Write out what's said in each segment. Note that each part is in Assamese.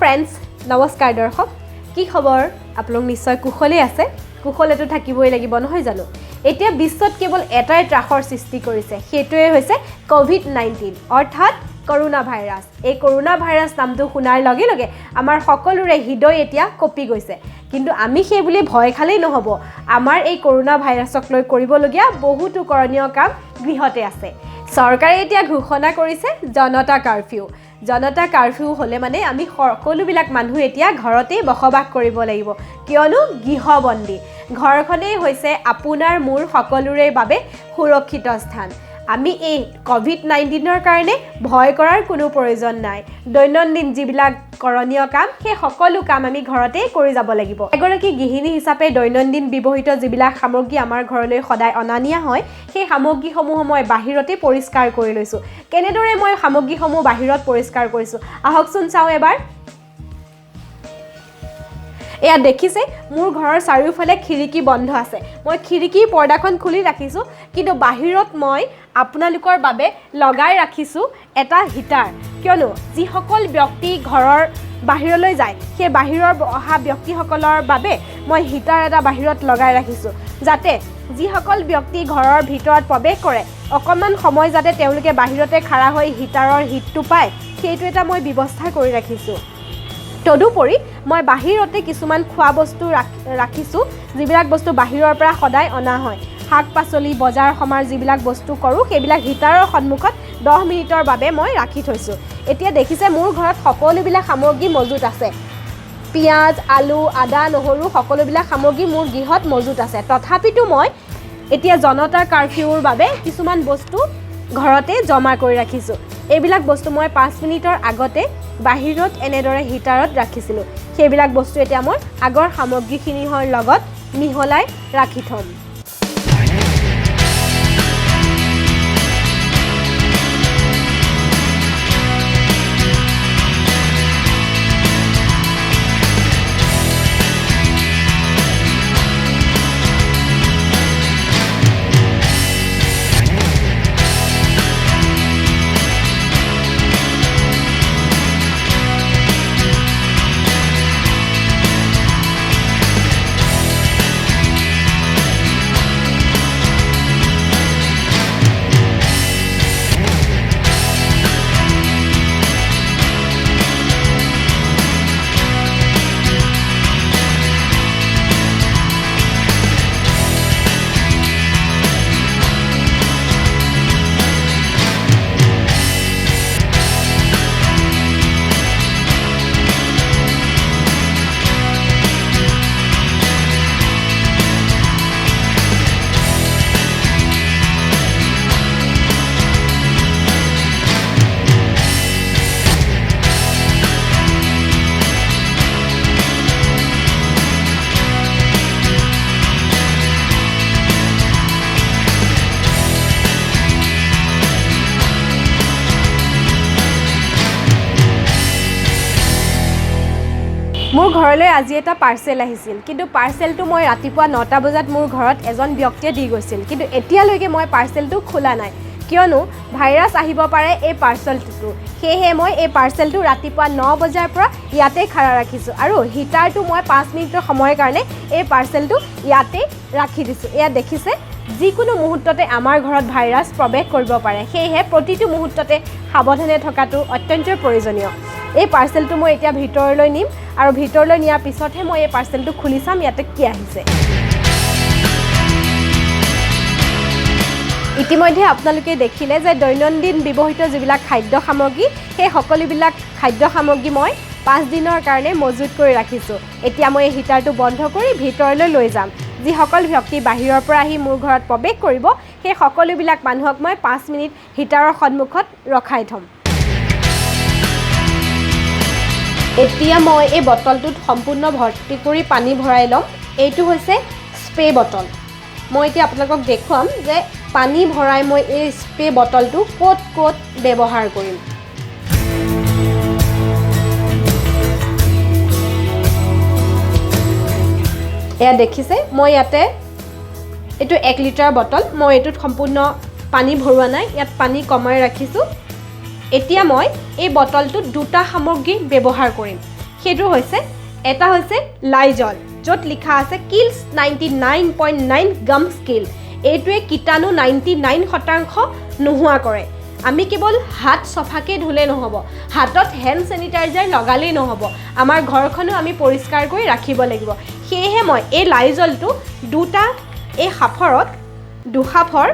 ফ্ৰেণ্ডছ, নমস্কাৰ দৰ্শক, কি খবৰ? আপোনালোক নিশ্চয় কুশলেই আছে। কুশলেতো থাকিবই লাগিব, নহয় জানো? এতিয়া বিশ্বত কেৱল এটাই ত্ৰাসৰ সৃষ্টি কৰিছে, সেইটোৱে হৈছে ক'ভিড-19, অৰ্থাৎ কৰোণা ভাইৰাছ। এই কৰোণা ভাইৰাছ নামটো শুনাৰ লগে লগে আমাৰ সকলোৰে হৃদয় এতিয়া কঁপি গৈছে। কিন্তু আমি সেই বুলি ভয় খালেই নহ'ব। আমাৰ এই কৰোণা ভাইৰাছক লৈ কৰিবলগীয়া বহুতো কৰণীয় কাম গৃহতে আছে। চৰকাৰে এতিয়া ঘোষণা কৰিছে জনতা কাৰফিউ। জনতা কাৰফিউ হ'লে মানে আমি সকলোবিলাক মানুহ এতিয়া ঘৰতেই বসবাস কৰিব লাগিব, কিয়নো গৃহবন্দী ঘৰখনেই হৈছে আপোনাৰ মোৰ সকলোৰে বাবে সুৰক্ষিত স্থান। আমি এই ক'ভিড-19ৰ কাৰণে ভয় কৰাৰ কোনো প্ৰয়োজন নাই। দৈনন্দিন যিবিলাক কৰণীয় কাম, সেই সকলো কাম আমি ঘৰতেই কৰি যাব লাগিব। এগৰাকী গৃহিণী হিচাপে দৈনন্দিন ব্যৱহৃত যিবিলাক সামগ্ৰী আমাৰ ঘৰলৈ সদায় অনা নিয়া হয়, সেই সামগ্ৰীসমূহ মই বাহিৰতেই পৰিষ্কাৰ কৰি লৈছোঁ। কেনেদৰে মই সামগ্ৰীসমূহ বাহিৰত পৰিষ্কাৰ কৰিছোঁ, আহকচোন চাওঁ এবাৰ। এয়া দেখিছে, মোৰ ঘৰৰ চাৰিওফালে খিৰিকী বন্ধ আছে। মই খিৰিকীৰ পৰ্দাখন খুলি ৰাখিছোঁ, কিন্তু বাহিৰত মই আপোনালোকৰ বাবে লগাই ৰাখিছোঁ এটা হিটাৰ। কিয়নো যিসকল ব্যক্তি ঘৰৰ বাহিৰলৈ যায়, সেই বাহিৰৰ অহা ব্যক্তিসকলৰ বাবে মই হিটাৰ এটা বাহিৰত লগাই ৰাখিছোঁ, যাতে যিসকল ব্যক্তি ঘৰৰ ভিতৰত প্ৰৱেশ কৰে, অকণমান সময় যাতে তেওঁলোকে বাহিৰতে খাৰা হৈ হিটাৰৰ হিটটো পায়, সেইটো এটা মই ব্যৱস্থা কৰি ৰাখিছোঁ। তদুপৰি মই বাহিৰতে কিছুমান খোৱা বস্তু ৰাখিছোঁ, যিবিলাক বস্তু বাহিৰৰ পৰা সদায় অনা হয়। শাক পাচলি, বজাৰ সমাৰ যিবিলাক বস্তু কৰোঁ, সেইবিলাক হিটাৰৰ সন্মুখত 10 মিনিটৰ বাবে মই ৰাখি থৈছোঁ। এতিয়া দেখিছে, মোৰ ঘৰত সকলোবিলাক সামগ্ৰী মজুত আছে। পিঁয়াজ, আলু, আদা, নহৰু সকলোবিলাক সামগ্ৰী মোৰ গৃহত মজুত আছে। তথাপিতো মই এতিয়া জনতা কাৰফিউৰ বাবে কিছুমান বস্তু ঘৰতে জমা কৰি ৰাখিছোঁ। এইবিলাক বস্তু মই 5 মিনিটৰ আগতে বাহিৰত এনেদৰে হিটাৰত ৰাখিছিলোঁ। সেইবিলাক বস্তু এতিয়া মই আগৰ সামগ্ৰীখিনিৰ লগত মিহলাই ৰাখি থ'ম। মোৰ ঘৰলৈ আজি এটা পাৰ্চেল আহিছিল, কিন্তু পাৰ্চেলটো মই ৰাতিপুৱা 9টা বজাত মোৰ ঘৰত এজন ব্যক্তিয়ে দি গৈছিল, কিন্তু এতিয়ালৈকে মই পাৰ্চেলটো খোলা নাই, কিয়নো ভাইৰাছ আহিব পাৰে এই পাৰ্চেলটোতো। সেয়েহে মই এই পাৰ্চেলটো ৰাতিপুৱা 9 বজাৰ পৰা ইয়াতে খাৰা ৰাখিছোঁ আৰু হিটাৰটো মই 5 মিনিটৰ সময়ৰ কাৰণে এই পাৰ্চেলটো ইয়াতে ৰাখি দিছোঁ। এয়া দেখিছে, যিকোনো মুহূৰ্ততে আমাৰ ঘৰত ভাইৰাছ প্ৰৱেশ কৰিব পাৰে, সেয়েহে প্ৰতিটো মুহূৰ্ততে সাৱধানে থকাটো অত্যন্ত প্ৰয়োজনীয়। এই পাৰ্চেলটো মই এতিয়া ভিতৰলৈ নিম আৰু ভিতৰলৈ নিয়াৰ পিছতহে মই এই পাৰ্চেলটো খুলি চাম ইয়াতে কি আহিছে। ইতিমধ্যে আপোনালোকে দেখিলে যে দৈনন্দিন ব্যৱহৃত যিবিলাক খাদ্য সামগ্ৰী, সেই সকলোবিলাক খাদ্য সামগ্ৰী মই 5 দিনৰ কাৰণে মজুত কৰি ৰাখিছোঁ। এতিয়া মই এই হিটাৰটো বন্ধ কৰি ভিতৰলৈ লৈ যাম। যিসকল ব্যক্তি বাহিৰৰ পৰা আহি মোৰ ঘৰত প্ৰৱেশ কৰিব, সেই সকলোবিলাক মানুহক মই 5 মিনিট হিটাৰৰ সন্মুখত ৰখাই থ'ম। এতিয়া মই এই বটলটোত সম্পূৰ্ণ ভৰ্তি কৰি পানী ভৰাই ল'ম। এইটো হৈছে স্প্ৰে বটল। মই এতিয়া আপোনালোকক দেখুৱাম যে পানী ভৰাই মই এই স্প্ৰে বটলটো ক'ত ক'ত ব্যৱহাৰ কৰিম। এয়া দেখিছে, মই ইয়াতে এইটো 1 লিটাৰ বটল, মই এইটোত সম্পূৰ্ণ পানী ভৰোৱা নাই, ইয়াত পানী কমাই ৰাখিছোঁ। এতিয়া মই এই বটলটোত দুটা সামগ্ৰী ব্যৱহাৰ কৰিম। সেইটো হৈছে এটা হৈছে লাইজল, য'ত লিখা আছে kills 99.9 germs kill. এইটোৱে কীটাণু 99% নোহোৱা কৰে। আমি কেৱল হাত চফাকৈ ধুলে নহ'ব, হাতত হেণ্ড চেনিটাইজাৰ লগালেই নহ'ব, আমাৰ ঘৰখনো আমি পৰিষ্কাৰ কৰি ৰাখিব লাগিব। সেয়েহে মই এই লাইজলটো দুটা এই সাফৰত দুসাফৰ,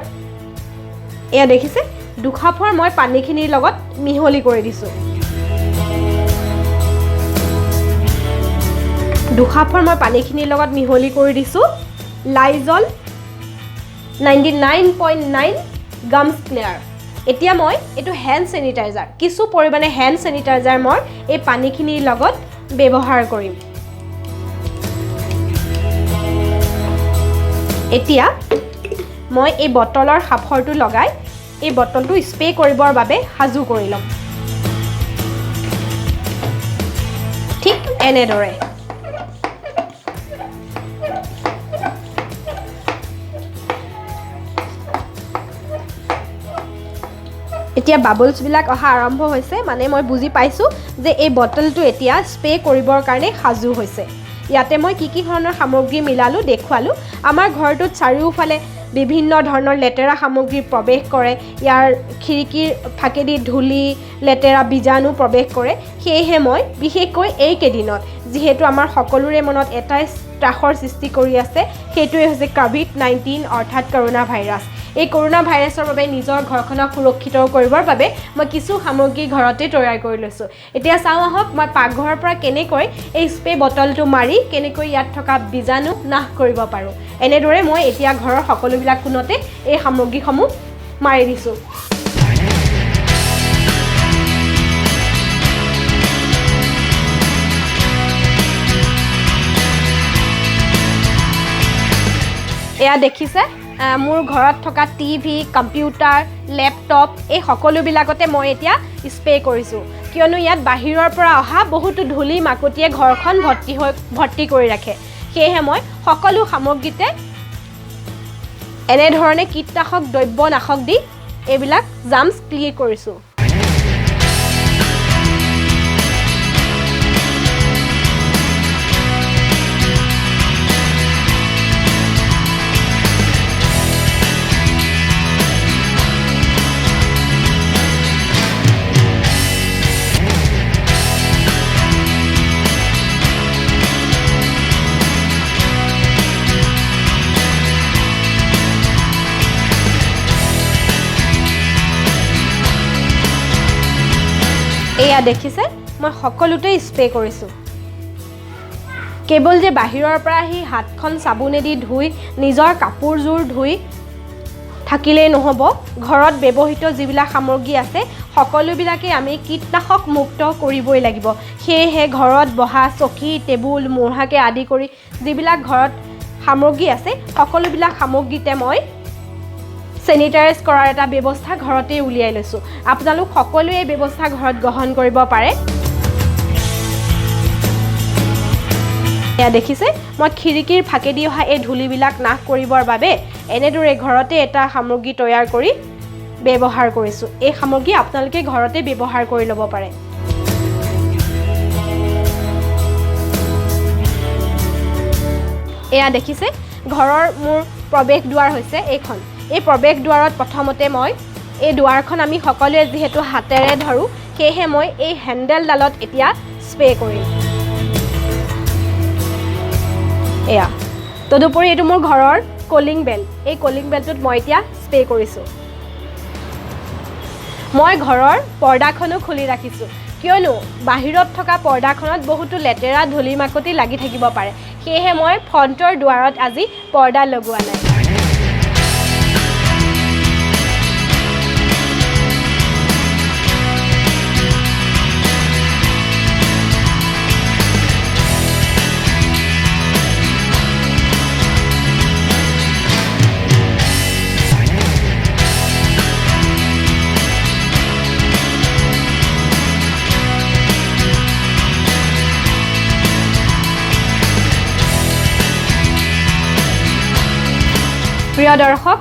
এয়া দেখিছে, দুসাফৰ মই পানীখিনিৰ লগত মিহলি কৰি দিছোঁ। দুসাফৰ মই পানীখিনিৰ লগত মিহলি কৰি দিছোঁ লাইজল 99.9 গামছ ক্লিয়াৰ। এতিয়া মই এইটো হেণ্ড চেনিটাইজাৰ, কিছু পৰিমাণে হেণ্ড চেনিটাইজাৰ মই এই পানীখিনিৰ লগত ব্যৱহাৰ কৰিম। এতিয়া মই এই বটলৰ সাফৰটো লগাই এই বটলটো স্প্ৰে কৰিবৰ বাবে সাজু কৰি ল'ম, ঠিক এনেদৰে। এতিয়া বাবলছবিলাক অহা আৰম্ভ হৈছে, মানে মই বুজি পাইছোঁ যে এই বটলটো এতিয়া স্প্ৰে কৰিবৰ কাৰণে সাজু হৈছে। ইয়াতে মই কি কি ধৰণৰ সামগ্ৰী মিলালোঁ দেখুৱালোঁ। আমাৰ ঘৰটোত চাৰিওফালে বিভিন্ন ধৰণৰ লেতেৰা সামগ্ৰী প্ৰৱেশ কৰে, ইয়াৰ খিৰিকীৰ ফাঁকেদি ধূলি, লেতেৰা বীজাণু প্ৰৱেশ কৰে। সেয়েহে মই বিশেষকৈ এইকেইদিনত যিহেতু আমাৰ সকলোৰে মনত এটাই ত্ৰাসৰ সৃষ্টি কৰি আছে, সেইটোৱে হৈছে ক'ভিড-19 অৰ্থাৎ কৰোণা ভাইৰাছ। এই কৰোণা ভাইৰাছৰ বাবে নিজৰ ঘৰখনক সুৰক্ষিত কৰিবৰ বাবে মই কিছু সামগ্ৰী ঘৰতে তৈয়াৰ কৰি লৈছোঁ। এতিয়া চাওঁ আহক মই পাকঘৰৰ পৰা কেনেকৈ এই স্প্ৰে বটলটো মাৰি কেনেকৈ ইয়াত থকা বীজাণু নাশ কৰিব পাৰোঁ। এনেদৰে মই এতিয়া ঘৰৰ সকলোবিলাক কোণতে এই সামগ্ৰীসমূহ মাৰি দিছোঁ। এয়া দেখিছে, মোৰ ঘৰত থকা টিভি, কম্পিউটাৰ, লেপটপ এই সকলোবিলাকতে মই এতিয়া স্প্ৰে কৰিছোঁ, কিয়নো ইয়াত বাহিৰৰ পৰা অহা বহুতো ধূলি মাকতিয়ে ঘৰখন ভৰ্তি কৰি ৰাখে। সেয়েহে মই সকলো সামগ্ৰীতে এনেধৰণে কীটনাশক দ্ৰব্য নাশক দি এইবিলাক জামছ ক্লিয়াৰ কৰিছোঁ। এয়া দেখিছে, মই সকলোতে স্প্ৰে কৰিছোঁ। কেৱল যে বাহিৰৰ পৰা আহি হাতখন চাবোনেদি ধুই নিজৰ কাপোৰযোৰ ধুই থাকিলেই নহ'ব, ঘৰত ব্যৱহৃত যিবিলাক সামগ্ৰী আছে সকলোবিলাকেই আমি কীটনাশক মুক্ত কৰিবই লাগিব। সেয়েহে ঘৰত বহা চকী, টেবুল, মূঢ়াকে আদি কৰি যিবিলাক ঘৰত সামগ্ৰী আছে সকলোবিলাক সামগ্ৰীতে মই চেনিটাইজ কৰাৰ এটা ব্যৱস্থা ঘৰতেই উলিয়াই লৈছোঁ। আপোনালোক সকলোৱে এই ব্যৱস্থা ঘৰত গ্ৰহণ কৰিব পাৰে। এয়া দেখিছে, মই খিৰিকীৰ ফাঁকেদি অহা এই ধূলিবিলাক নাশ কৰিবৰ বাবে এনেদৰে ঘৰতে এটা সামগ্ৰী তৈয়াৰ কৰি ব্যৱহাৰ কৰিছোঁ। এই সামগ্ৰী আপোনালোকে ঘৰতে ব্যৱহাৰ কৰি ল'ব পাৰে। এয়া দেখিছে, ঘৰৰ মোৰ প্ৰৱেশ দুৱাৰ হৈছে এইখন। এই প্ৰৱেশ দুৱাৰত প্ৰথমতে মই এই দুৱাৰখন আমি সকলোৱে যিহেতু হাতেৰে ধৰোঁ, সেয়েহে মই এই হেণ্ডেলডালত এতিয়া স্প্ৰে কৰিম। এয়া তদুপৰি এইটো মোৰ ঘৰৰ কলিং বেল, এই কলিং বেলটোত মই এতিয়া স্প্ৰে কৰিছোঁ। মই ঘৰৰ পৰ্দাখনো খুলি ৰাখিছোঁ, কিয়নো বাহিৰত থকা পৰ্দাখনত বহুতো লেতেৰা ধূলি মাকতি লাগি থাকিব পাৰে। সেয়েহে মই ফ্ৰণ্টৰ দুৱাৰত আজি পৰ্দা লগোৱা নাই। প্ৰিয় দৰ্শক,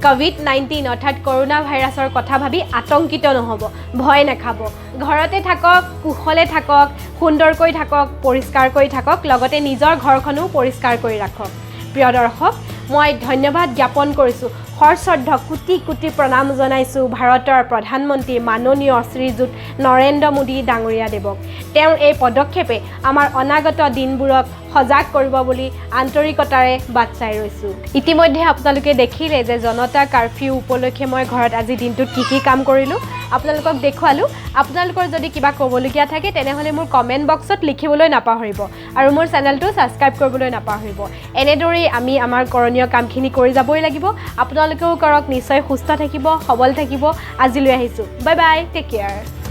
ক'ভিড-19 অৰ্থাৎ কৰোণা ভাইৰাছৰ কথা ভাবি আতংকিত নহ'ব, ভয় নাখাব। ঘৰতে থাকক, কুশলে থাকক, সুন্দৰকৈ থাকক, পৰিষ্কাৰকৈ থাকক, লগতে নিজৰ ঘৰখনো পৰিষ্কাৰ কৰি ৰাখক। প্ৰিয় দৰ্শক, মই ধন্যবাদ জ্ঞাপন কৰিছোঁ, সশ্ৰদ্ধ কোটি কোটি প্ৰণাম জনাইছোঁ ভাৰতৰ প্ৰধানমন্ত্ৰী মাননীয় শ্ৰীযুত নৰেন্দ্ৰ মোদী ডাঙৰীয়াদেৱক। তেওঁৰ এই পদক্ষেপে আমাৰ অনাগত দিনবোৰক সজাগ কৰিব বুলি আন্তৰিকতাৰে বাট চাই ৰৈছোঁ। ইতিমধ্যে আপোনালোকে দেখিলে যে জনতা কাৰফিউ উপলক্ষে মই ঘৰত আজি দিনটোত কি কি কাম কৰিলোঁ, আপোনালোকক দেখুৱালোঁ। আপোনালোকৰ যদি কিবা ক'বলগীয়া থাকে, তেনেহ'লে মোৰ কমেণ্ট বক্সত লিখিবলৈ নাপাহৰিব আৰু মোৰ চেনেলটো ছাবস্ক্ৰাইব কৰিবলৈ নাপাহৰিব। এনেদৰেই আমি আমাৰ কৰণীয় কামখিনি কৰি যাবই লাগিব। আপোনালোকেও কৰক, নিশ্চয় সুস্থ থাকিব, সবল থাকিব। আজিলৈ আহিছোঁ, বাই বাই, টেক কেয়াৰ।